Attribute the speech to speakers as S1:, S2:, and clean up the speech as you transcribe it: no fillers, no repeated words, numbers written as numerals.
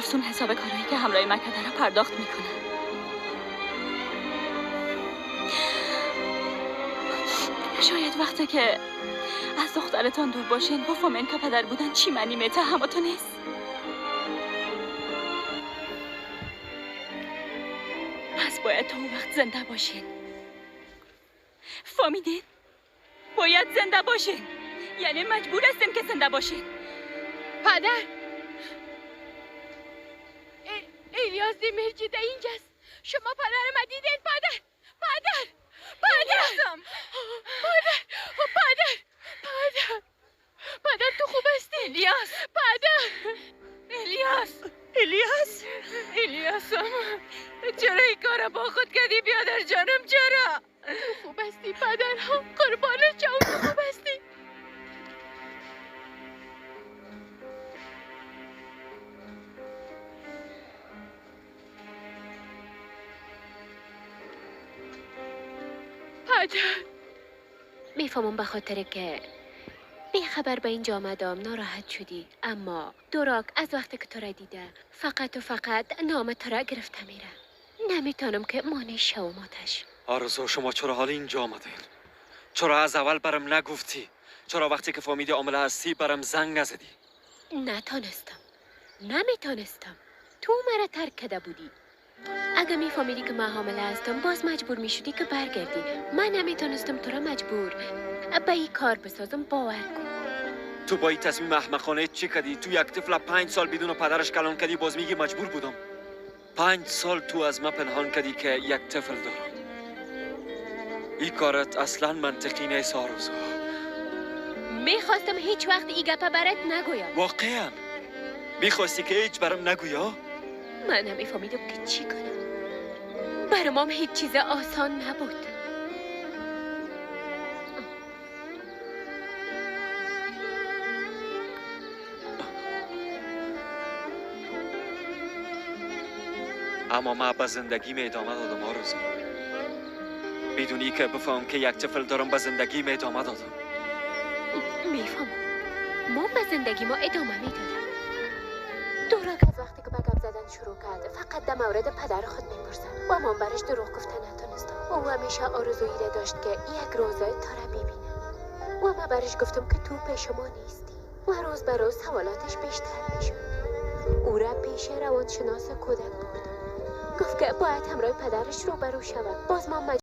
S1: افسون حساب کارهایی که همراه من کرده را پرداخت میکنه. شاید وقتی که از دخترتان دور باشین بفهمین که پدر بودن چی معنی میته همتون نیست. پس باید تا اون وقت زنده باشین. فهمیدین؟ باید زنده باشین. یعنی مجبور هستین که زنده باشین.
S2: پدر، الیاس دمیرچی در اینجاست. شما پدر ما دیدین؟ پدر، پدر، پدر، پدر، پدر، پدر، پدر، تو خوب هستی؟
S1: الیاس،
S2: پدر،
S1: الیاس، الیاس، الیاسم، چرا این کارا با خود کردی بیادر جانم؟ چرا؟
S2: تو خوب هستی پدر؟ قربان جان، تو خوب هستی؟
S3: میفهمم به خاطر که بی خبر به اینجا آمدم ناراحت شدی، اما دوراک از وقتی که تو را دیده فقط و فقط نام تو را گرفته میره. نمیتونم که مانع شوماتش.
S4: آرزو، شما چرا حال اینجا آمدین؟ چرا از اول برم نگفتی؟ چرا وقتی که فهمیدی عامله هستی برم زنگ نزدی؟
S3: نتانستم، نمیتونستم. تو مرا ترک کرده بودی. اگه میفهمیدی که من حامله هستم باز مجبور میشدی که برگردی. من نمیتونستم تو را مجبور به این کار بسازم، باور کن.
S4: تو با این تصمیم احمقانه چی کردی؟ تو یک طفل 5 سال بدون پدرش کلان کردی، باز میگی مجبور بودم. 5 سال تو از من پنهان کردی که یک طفل دارم. این کارت اصلا منطقی نیست آرزو.
S3: میخواستم هیچ وقت این گپه برات نگویم.
S4: واقعا میخواستی که هیچ برام نگویا؟
S3: من نمیفهمیدم که چی کنم. برام هیچ چیز آسان نبود.
S4: اما من به زندگی می ادامه دادم آرزو. بدونی که بفهم که یک طفل دارم به زندگی می ادامه دادم.
S3: میفهمم. ما به زندگی ما ادامه میدادم. دوراک از وقتی که به گپ زدن شروع کرد فقط در مورد پدر خود میپرسد و من برش دروغ گفته نتونستم. او همیشه آرزویی را داشت که یک روز تو را ببینه و من برش گفتم که تو پیش ما نیستی و روز به روز سوالاتش بیشتر میشد. او را پیش روانشناس کودک بردم. گفت که باید همراه پدرش روبرو شود. باز ما